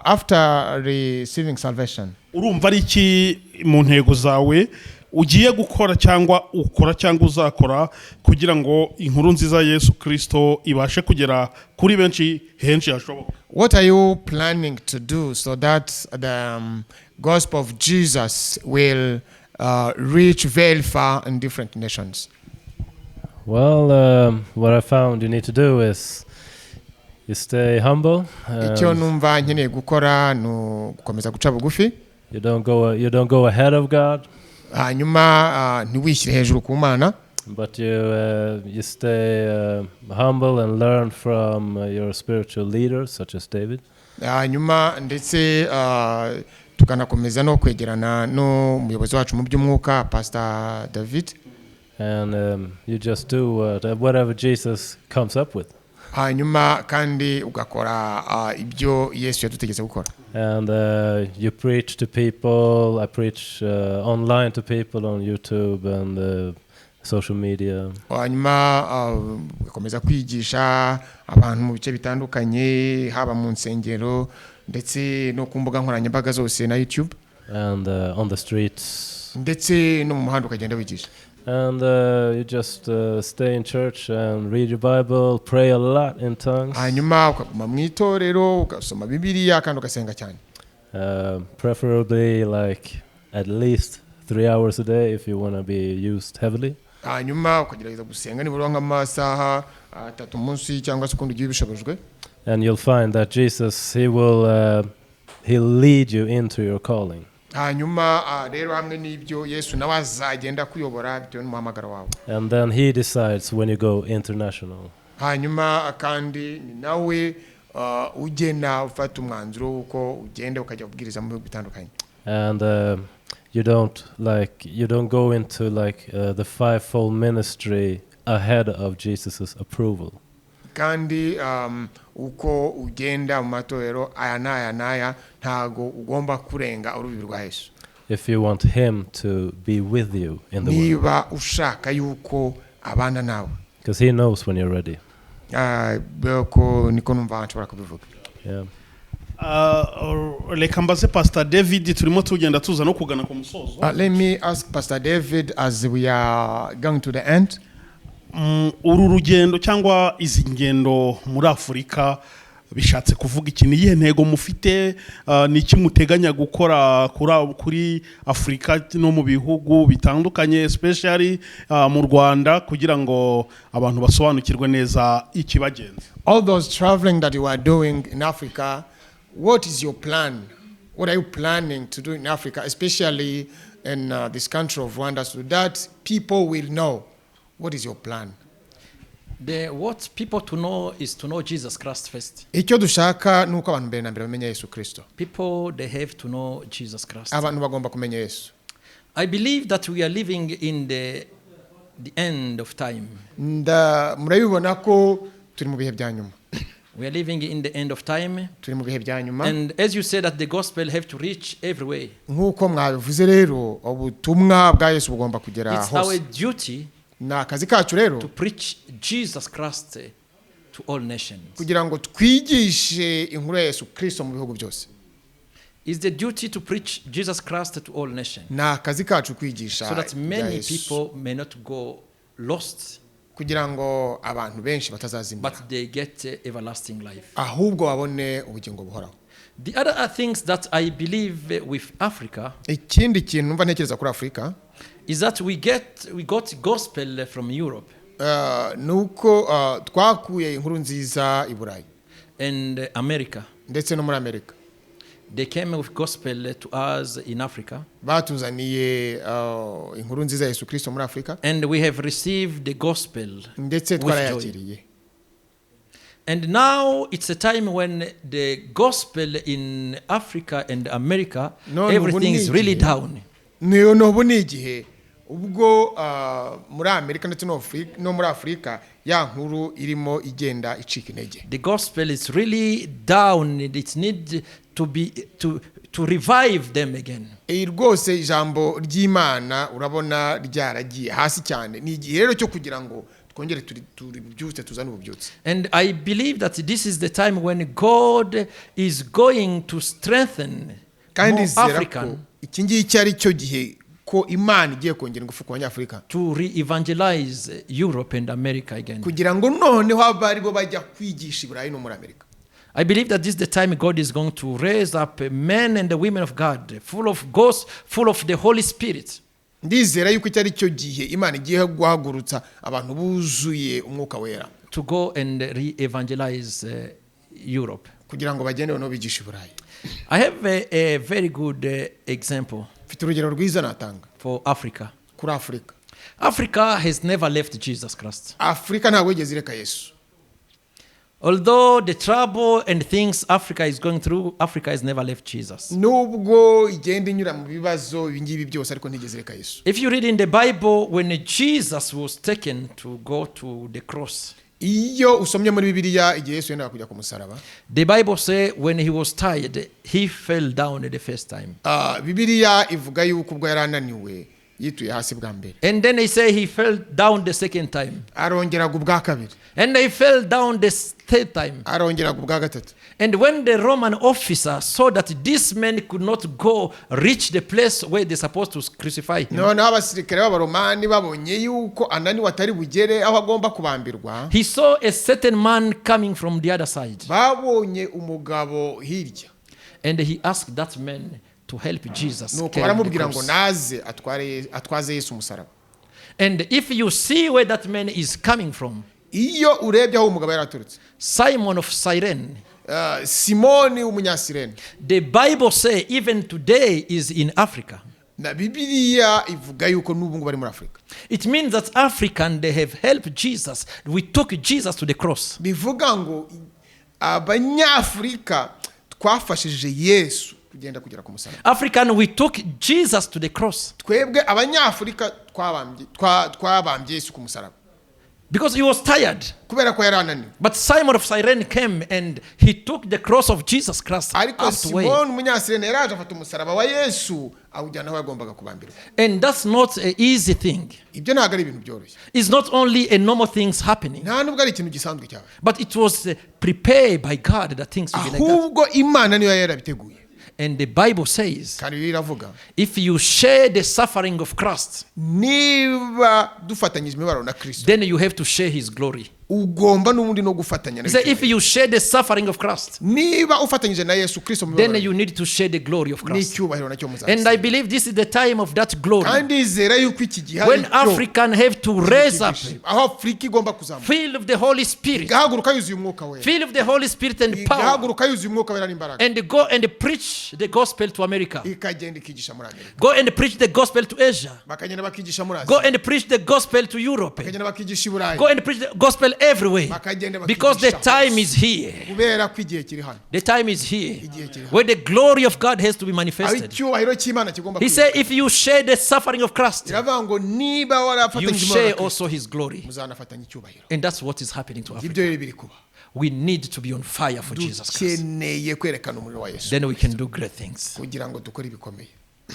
After receiving salvation, urumva ari iki mu ntego zawe ugiye gukora cyangwa ukora cyangwa uzakora kugira ngo inkuru nziza ya Yesu Kirisito ibashe kugera kuri benshi henshi hashoboka? What are you planning to do so that the gospel of Jesus will reach very far in different nations? Well, what I found you need to do is you stay humble. Icyo numva nkeneye gukora ni ugukomeza guca bugufi. You don't go ahead of God, Hanyuma ntiwishyire hejuru ku Mana, but you stay humble and learn from your spiritual leaders such as David. Hanyuma ndetse tukanakomeza no kwegerana n'umuyobozi wacu mu by'umwuka, Pastor David. And you just do whatever Jesus comes up with. Hanyuma kandi ugakora ibyo Yesu yadutegetse gukora. And you preach to people. I preach online to people on YouTube and Social media. Hanyuma ugakomeza kwigisha abantu mu bice bitandukanye, haba mu nsengero ndetse no ku mbuga nkoranyambaga zose na YouTube, and on the streets. Ndetse no mu muhanda ukagenda wigisha. And you just stay in church and read your Bible, pray a lot in tongues. Hanyuma ukaguma mu itorero, ugasoma Bibiliya kandi ugasenga cyane. Preferably like at least 3 hours a day if you want to be used heavily. Hanyuma ukagerageza gusenga nibura nk'amasaha 3 umunsi cyangwa se ukundi ugiye ubishobojwe. And you'll find that Jesus, he'll lead you into your calling. Hanyuma rero hamwe n'ibyo, Yesu nawe azagenda akuyobora bitewe n'umuhamagaro wawe. And then he decides when you go international. Hanyuma kandi ni nawe ugena, ufata umwanzuro w'uko ugenda ukajya kubwiriza mu bihugu bitandukanye. And you don't go into like the fivefold ministry ahead of Jesus's approval. Kandi uko ugenda mu matorero aya n'aya n'aya, ntago ugomba kurenga urubibi rwa Yesu. If you want him to be with you in the world. Niba ushaka yuko abana nawe. Because he knows when you're ready. Ko niko numva nshobora kubivuga. Yeah. Reka mbaze Pastor David, turimo tugenda tuza no kugana ku musozo. Let me ask Pastor David as we are going to the end. Uru rugendo cyangwa izi ngendo muri Afurika bishatse kuvuga iki? Ni iyihe ntego mufite? Ni iki muteganya gukora kuri Afurika no mu bihugu bitandukanye, especially mu Rwanda, kugira ngo abantu basobanukirwe neza ikibagenza? All those traveling that you are doing in Africa, what is your plan? What are you planning to do in Africa, especially in this country of Rwanda, so that people will know what is your plan? What people to know is to know Jesus Christ first. Icyo dushaka ni uko abantu mbere na mbere bamenya Yesu Kristo. People, they have to know Jesus Christ. Abantu bagomba kumenya Yesu. I believe that we are living in the end of time. Murabibona ko turi mu bihe bya nyuma. We are living in the end of time. Turi mu bihe bya nyuma. And as you said that the gospel have to reach everywhere. Nk'uko mwabivuze rero, ubutumwa bwa Yesu bugomba kugera It's our hose. duty Ni akazi kacu rero to preach Jesus Christ to all nations. kugira ngo twigishe inkuru ya Yesu Kristo mu bihugu byose. It's the duty to preach Jesus Christ to all nations. Ni akazi kacu kwigisha So that ibya many Yesu, people may not go lost, kugira ngo abantu benshi batazazimira, but they get everlasting life. ahubwo babone ubugingo buhoraho. The other things that I believe with Africa Ikindi kintu numva ntekereza kuri Afurika is that we got gospel from Europe ni uko twakuye inkuru nziza i Burayi and America. ndetse no muri Amerika. They came with gospel to us in Africa, Batuzaniye inkuru nziza ya Yesu Kristo muri Afurika, and we have received the gospel ndetse with joy. twarayakiriye. And now it's a time when the gospel in Africa and America, No, everything is really igihe. down. Niyo n'ubu ni igihe ubwo muri Amerika ndetse no muri Afurika ya nkuru irimo igenda icika intege. The gospel is really down. It need to be to revive them again. Iyi rwose ijambo ry'Imana urabona ryaragiye hasi cyane. Ni igihe rero cyo kugira ngo twongere turibyutse, tuzane ububyutse. And I believe that this is the time when God is going to strengthen Kandi more nizera ko African iki ngiki ari cyo gihe ko Imana igiye kongera ingufu ku Banyafurika to re-evangelize Europe and America again. kugira ngo noneho abe aribo bajya kwigisha i Burayi no muri Amerika. I believe that this is the time God is going to raise up men and the women of God, full of ghosts, full of the Holy Spirit, Ndizera yuko iki ari cyo gihe Imana igiye guhagurutsa abantu buzuye Umwuka Wera to go and re-evangelize Europe. kugira ngo bagende noneho bigishe i Burayi. I have a very good example Mfite urugero rwiza natanga for Africa. kuri Afurika. Africa has never left Jesus Christ. Afurika ntabwo yigeze ireka Yesu. Although the trouble and things Africa is going through, Africa has never left Jesus. Nubwo igenda inyura mu bibazo ibi ngibi byose, ariko ntigeze ireka Yesu. If you read in the Bible, when Jesus was taken to go to the cross, Iyo usomye muri Bibiliya igihe Yesu yendaga kujya ku musaraba, the Bible says when he was tired, he fell down the first time. Bibiliya ivuga yuko ubwo yari ananiwe Yituye hasi bwa mbere. And then he said he fell down the second time. Arongera agwa ubwa kabiri. And he fell down the third time. Arongera agwa ubwa gatatu. And when the Roman officer saw that this man could not go reach the place where they're supposed to crucify him, Noneho abasirikare b'Abaromani babonye yuko ananiwe atari bugere aho agomba kubambirwa, he saw a certain man coming from the other side. Babonye umugabo hirya. And he asked that man to help Jesus Nuko carry the baramubwira ngo cross. naze atware atwaze Yesu umusaraba. And if you see where that man is coming from, Iyo urebye aho umugabo yari aturutse, Simon of Cyrene, Simoni w'Umunyasirene, the Bible says even today is in Africa. Na Bibiliya ivuga yuko n'ubu ngubu ari muri Afurika. It means that African, they have helped Jesus. We took Jesus to the cross. Bivuga ngo Abanyafurika twafashije Yesu kugenda kugera ku musaraba. African, we took Jesus to the cross Twebwe Abanyafurika twabambye Yesu ku musaraba because he was tired. Kubera ko yari ananiwe. But Simon of Cyrene came and he took the cross of Jesus Christ Ariko up to way. Simoni Umunyasirene yaraje afata umusaraba wa Yesu awujyana aho yagombaga kubambirwa. And that's not an easy thing. Ibyo ntabwo ari ibintu byoroshye. It's not only a normal things happening, Nta nubwo ari ikintu gisanzwe cyabaye, but it was prepared by God that things will be like that. ahubwo Imana niyo yari yarabiteguye. And the Bible says, Kandi Bibiliya iravuga, if you share the suffering of Christ, niba dufatanyije imibabaro na Kirisito, then you have to share his glory. Ugomba n'ubundi no gufatanya He na said, if icyubahiro. you share the suffering of Christ, Niba ufatanyije na Yesu Kirisito mu then mibabaro, you need to share the glory of Christ. n'icyubahiro nacyo And muzabisanga. I believe this is the time of that glory. Kandi izera yuko iki gihe When ari cyo African have to raise up, aho Afurika igomba kuzamuka, filled with the Holy Spirit, igahaguruka yuzuye Umwuka Wera, filled with the Holy Spirit and power, igahaguruka yuzuye Umwuka Wera n'imbaraga, and go and preach the gospel to America. Ikagenda ikigisha muri Amerika, Go and preach the gospel to Asia. Bakagenda bakigisha muri Go Aziya, and preach the gospel to Europe. bakagenda bakigisha i Burayi, Go and preach the gospel everywhere. bakagenda Because the bakigisha time hose. is here. Kubera ko igihe kiri hano. The time is here. Igihe kiri hano. Where the glory of God has to be Aho manifested. icyubahiro cy'Imana kigomba He kwiyongera. said, if you share the suffering of Christ, Iravuga ngo niba you warafatanyije share imibabaro na Kristo, also his glory. muzanafatanya icyubahiro. And that's what is happening to Africa. Ibyo rero biri kuba. We need to be on fire for Jesus Christ. Dukeneye kwerekana umuriro wa Yesu Then we can do great things. kugira ngo dukore ibikomeye.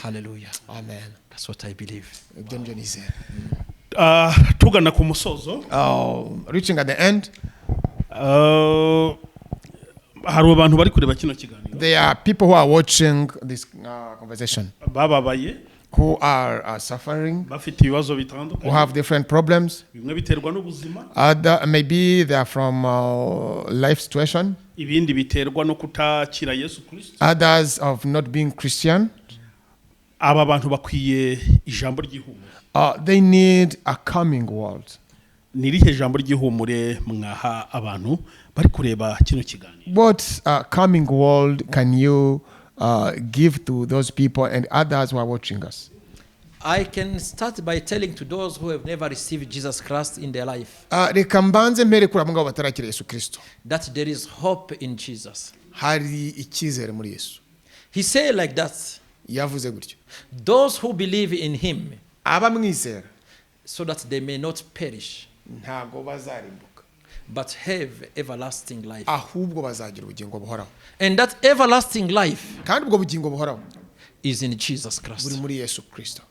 Hallelujah. Amen. That's what I believe. Ibyo nibyo nizera. Tugana ku musozo, Reaching at the end, hari abantu bari kureba kino kiganiro there are people who are watching this conversation bababaye, who are suffering, bafite ibibazo who bitandukanye, have different problems. Bimwe biterwa n'ubuzima, Other maybe they are from life situation. Ibindi biterwa no kutakira Yesu Kirisito. Others of not being Christian. Aba bantu bakwiye ijambo ry'ihumure. They need a coming world. Ni irihe jambo ry'ihumure mwaha abantu bari kureba kino kiganiro? What coming world can you give to those people and others who are watching us? I can start by telling to those who have never received Jesus Christ in their life Reka mbanze mpere kuri abo ngabo batarakira Yesu Kirisito, that there is hope in Jesus. Hari icyizere muri Yesu. He said like that, Yavuze gutyo, those who believe in him, abamwizera, so that they may not perish, ntago bazarimbuka, but have everlasting life. Ahubwo bazagira ubugingo buhoraho. And that everlasting life Kandi ubwo bugingo buhoraho is in Jesus buri Christ. Muri Yesu Kirisito.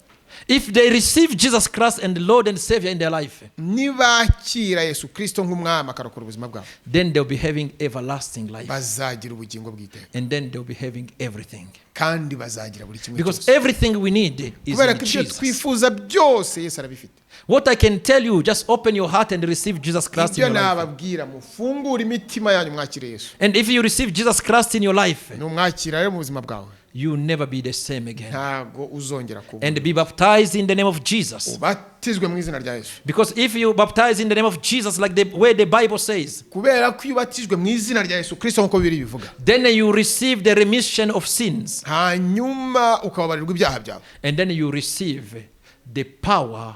If they receive Jesus Christ and the Lord and Savior in their life, Nibakira Yesu Kirisito nk'umwami akarokora ubuzima bwabo, then they'll be having everlasting life. Bazagira ubugingo bw'iteka. And then they'll be having everything. Kandi bazagira buri kimwe Because cyose, everything we need is kubera in ko ibyo Jesus. twifuza byose Yesu arabifite. What I can tell you, just open your heart and receive Jesus Christ in Ibyo your life. nababwira, mufungure imitima yanyu mwakire Yesu. And if you receive Jesus Christ in your life, Numwakira rero mu buzima bwawe, you'll never be the same again. Ntago uzongera kuba. And be baptized in the name of Jesus. Ubatizwe mu izina rya Yesu. Because if you baptize in the name of Jesus, like the way the Bible says, Kubera ko iyo ubatijwe mu izina rya Yesu Kirisito nk'uko Bibiliya bivuga, then you receive the remission of sins. Hanyuma ukababarirwa ibyaha byawe, And then you receive the power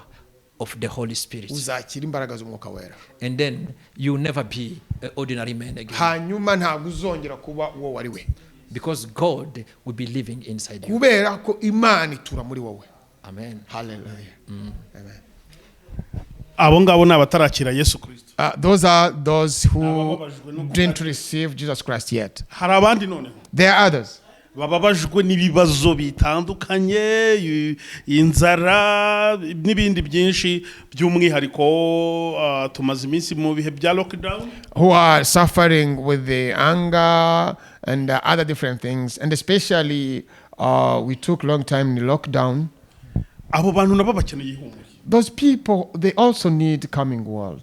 of the Holy Spirit. Uzakira imbaraga z'Umwuka Wera. And then you'll never be an ordinary man again. Hanyuma ntabwo uzongera kuba uwo wari we, Because God will be living inside you. Kubera ko Imana itura muri wowe. Amen. Haleluya, amen. Abo ngabo ni abatarakira Yesu Kirisito. Those are those who Abababajwe no didn't receive Jesus Christ yet. Hari abandi noneho There are others. Bababajwe n'ibibazo bitandukanye, inzara n'ibindi byinshi, by'umwihariko tumaze iminsi mu bihe bya lockdown. Who are suffering with the anger and other different things, and especially we took long time in the lockdown. Abo bantu nabo bakeneye ihumure. Those people, they also need coming word.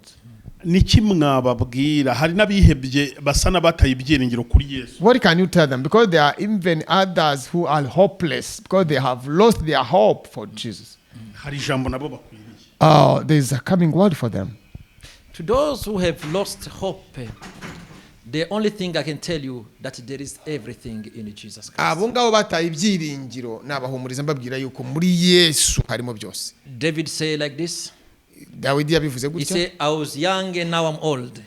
Niki mwababwira? Hari n'abihebye basa n'abataye ibyiringiro kuri Yesu. What can you tell them? Because there are even others who are hopeless because they have lost their hope for Jesus. Hari ijambo nabo bakwiriye. There is a coming word for them. To those who have lost hope, the only thing I can tell you that there is everything in Jesus Christ. Abo ngabo bataye ibyiringiro nabahumuriza mbabwira yuko muri Yesu harimo byose. David said like this. Dawidi yabivuze He gutya. said, "I was young and now I'm old.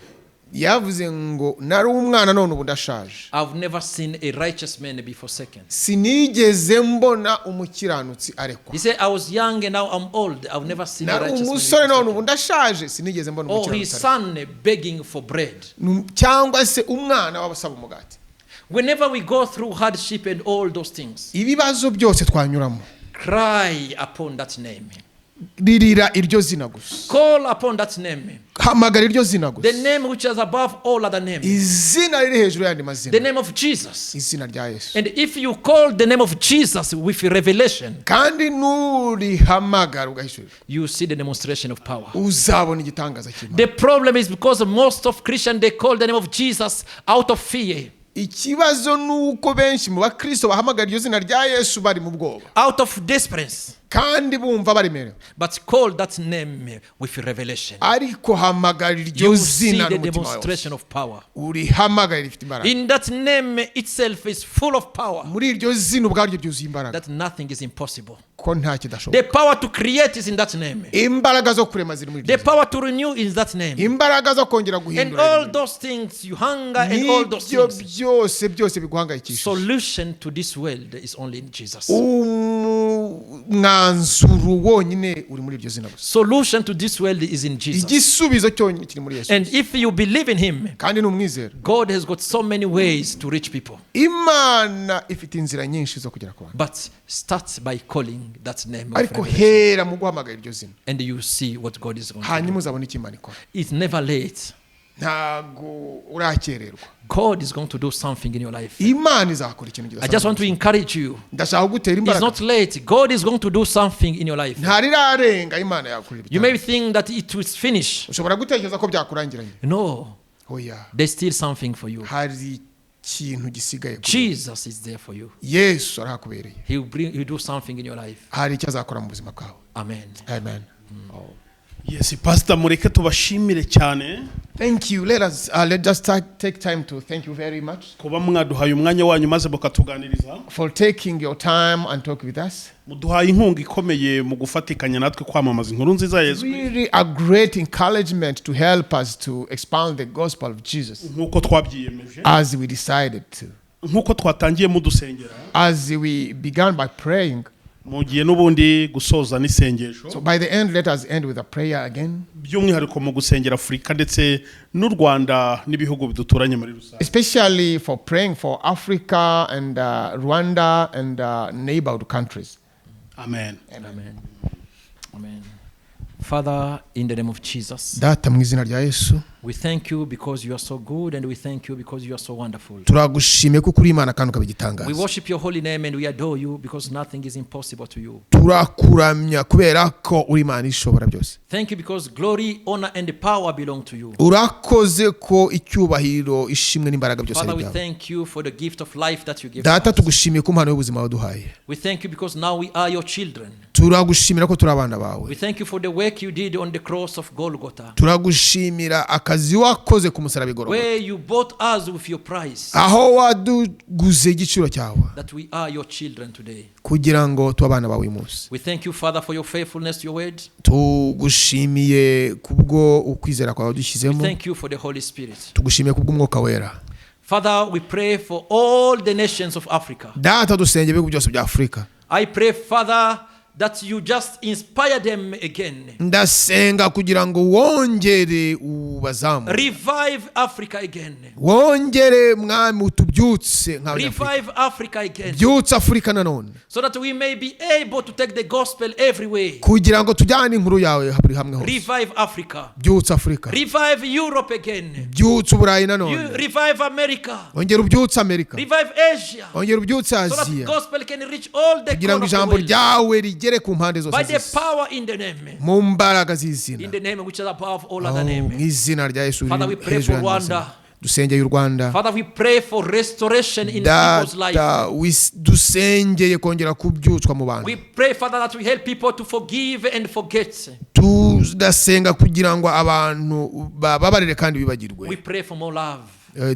Yavuze ngo nari umwana none ubu ndashaje. I've never seen a righteous man be forsaken." Sinigeze mbona umukiranutsi arekwa. He said, "I was young and now I'm old. I've never seen a Nari righteous man be umusore none ubu forsaken. ndashaje, sinigeze mbona Or his umukiranutsi arekwa. son begging for bread." Cyangwa se umwana w'abasaba umugati. Whenever we go through hardship and all those things, Ibibazo byose twanyuramo, cry upon that name. Ririra iryo zina gusa. Call upon that name. Hamagara iryo zina The gusa. Name which is above all other names. Izina riri hejuru y'andi The mazina. Name of Jesus. Izina rya Yesu. And if you call the name of Jesus with revelation, Kandi nurihamagara ugahishurira, you see the demonstration of power. Uzabona igitangaza cy'Imana. The problem is because most of Christians, they call the name of Jesus out of fear, Ikibazo ni uko benshi mu bakristo bahamagara iryo zina rya Yesu bari mu bwoba, out of desperation. Kandi bumva baremerewe. But call that name with revelation. Ariko hamagara iryo You see zina the n'umutima wawe wose. Demonstration of power. Urihamagara rifite imbaraga. In that name itself is full of power. Muri iryo zina ubwaryo ryuzuye imbaraga. That nothing is impossible. Ko nta kidashoboka. The power to create is in that name. Imbaraga zo kurema ziri muri iryo The zina. Power to renew is in that name. Imbaraga zo kongera And guhindura all ziri muri those things you hunger and all those n'ibyo things. Byose byose biguhangayikishije. Solution to this world is only in Jesus. Umwanzuro wonyine uri muri iryo zina gusa. Solution to this world is in Jesus. Igisubizo cyonyine kiri muri Yesu. And if you believe in him, Kandi numwizera, God has got so many ways to reach people. Imana ifite inzira nyinshi zo kugera ku bantu. But start by calling that name of Ariko revelation, hera mu guhamagara iryo zina, and you see what God is going to hanyuma do. uzabona icyo Imana ikora. It's never late. Ntabwo urakererwa. God is going to do something in your life. Imana izakora ikintu I just want to kidasanzwe. Encourage you. Ndashaka kugutera It's imbaraga. Not late. God is going to do something in your life. Ntarirarenga, Imana yakorera. You may think that it was finished. Ushobora gutekereza ko byakurangiranye. No, Oya. There's still something for you. Hari ikintu gisigaye kuri wowe. Jesus is there for you. Yesu arahakubereye. He will do something in your life. Hari icyo azakora mu buzima bwawe. Amen. Amen. Yes, pastor, mureke tubashimire cyane. Thank you. Let us take time to thank you very much Kuba mwaduhaye umwanya wanyu maze mukatuganiriza. For taking your time and talk with us. Muduhaye inkunga ikomeye mu gufatikanya natwe kwamamaza inkuru nziza ya Yesu. Really a great encouragement to help us to expound the gospel of Jesus Nk'uko twabyiyemeje, as we decided to. Nk'uko twatangiye mudusengera, As we began by praying. Mugiye n'ubundi gusoza n'isengesho. So by the end, let us end with a prayer again, By'umwihariko mu gusengera Afurika ndetse n'u Rwanda n'ibihugu biduturanye muri rusange. Especially for praying for Africa and Rwanda and neighborhood countries. Amen. Amen. Amen. Father, in the name of Jesus, Data mu izina rya Yesu, we thank you because you are so good and we thank you because you are so wonderful. Turagushimiye kuko uri Imana kandi ukaba We igitangaza. Worship your holy name and we adore you because nothing is impossible to you. Turakuramya kubera ko uri Imana ishobora byose. Thank you because glory, honor, and power belong to you. Urakoze ko icyubahiro, ishimwe n'imbaraga byose ari Father, we ibyawe. Thank you for the gift of life that you give Data, us. Tugushimiye ku mpano y'ubuzima waduhaye. We thank you because now we are your children. Turagushimira ko turi abana bawe. We thank you for the work you did on the cross of Golgotha, Turagushimira akazi wakoze ku musaraba i Golgotha, where you bought us with your price, aho waduguze igiciro cyawe, that we are your children today. Kugira ngo tube abana bawe uyu munsi. We thank you, Father, for your faithfulness to your word. Tugushimiye kubwo ukwizera kwawe We dushyizemo. Thank you for the Holy Spirit. Tugushimiye kubw'umwuka wera. Father, we pray for all the nations of Africa. Data, dusenge ibihugu byose bya Afurika. I pray, Father, that you just inspire them again Ndasenga kugira ngo wongere Ubazamure. Revive Africa again. Wongere, Mwami, utubyutse nk'Abanyafurika. Revive Africa again. Byutse Afurika nanone. So that we may be able to take the gospel everywhere. Kugira ngo tujyane inkuru yawe buri hamwe hose. Revive Africa. Byutse Afurika. Revive Europe again. Byutse Uburayi You nanone. revive America. Ongera ubyutse Amerika. Revive Asia. Ongera ubyutse So that Aziya. gospel can reach all the Kugira ngo corner of the ijambo world. ryawe rigere ku mpande zose By the z'isi. power in the name. Mu mbaraga z'izina. In the name which is above all Oh, other mu name. izina rya Yesu Father, riri we pray hejuru for y'andi mazina. Rwanda. Dusengeye u Rwanda. Father, we pray for restoration in people's life. Data, dusengeye kongera kubyutswa mu bantu. We pray, Father, that we help people to forgive and forget. Tudasenga kugira ngo abantu bababarire kandi We bibagirwe. pray for more love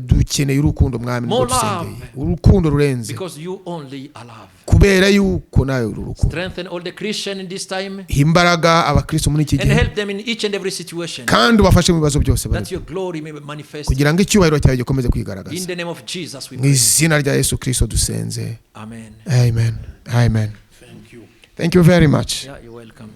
Dukeneye urukundo, Mwami, nibwo More love. dusengeye urukundo rurenze, because you only are love. kubera yuko nawe uri urukundo. Strengthen all the Christians in this time Imbaraga abakristo muri iki and gihe, help them in each and every situation, kandi ubafashe mu bibazo byose barimo, that your glory may be manifest. kugira ngo icyubahiro cyawe gikomeze In kwigaragaza. the name of Jesus, we Mu pray. izina rya Yesu Kirisito dusenze. Amen. Amen, amen. Thank you. Thank you very much. Yeah, you're welcome.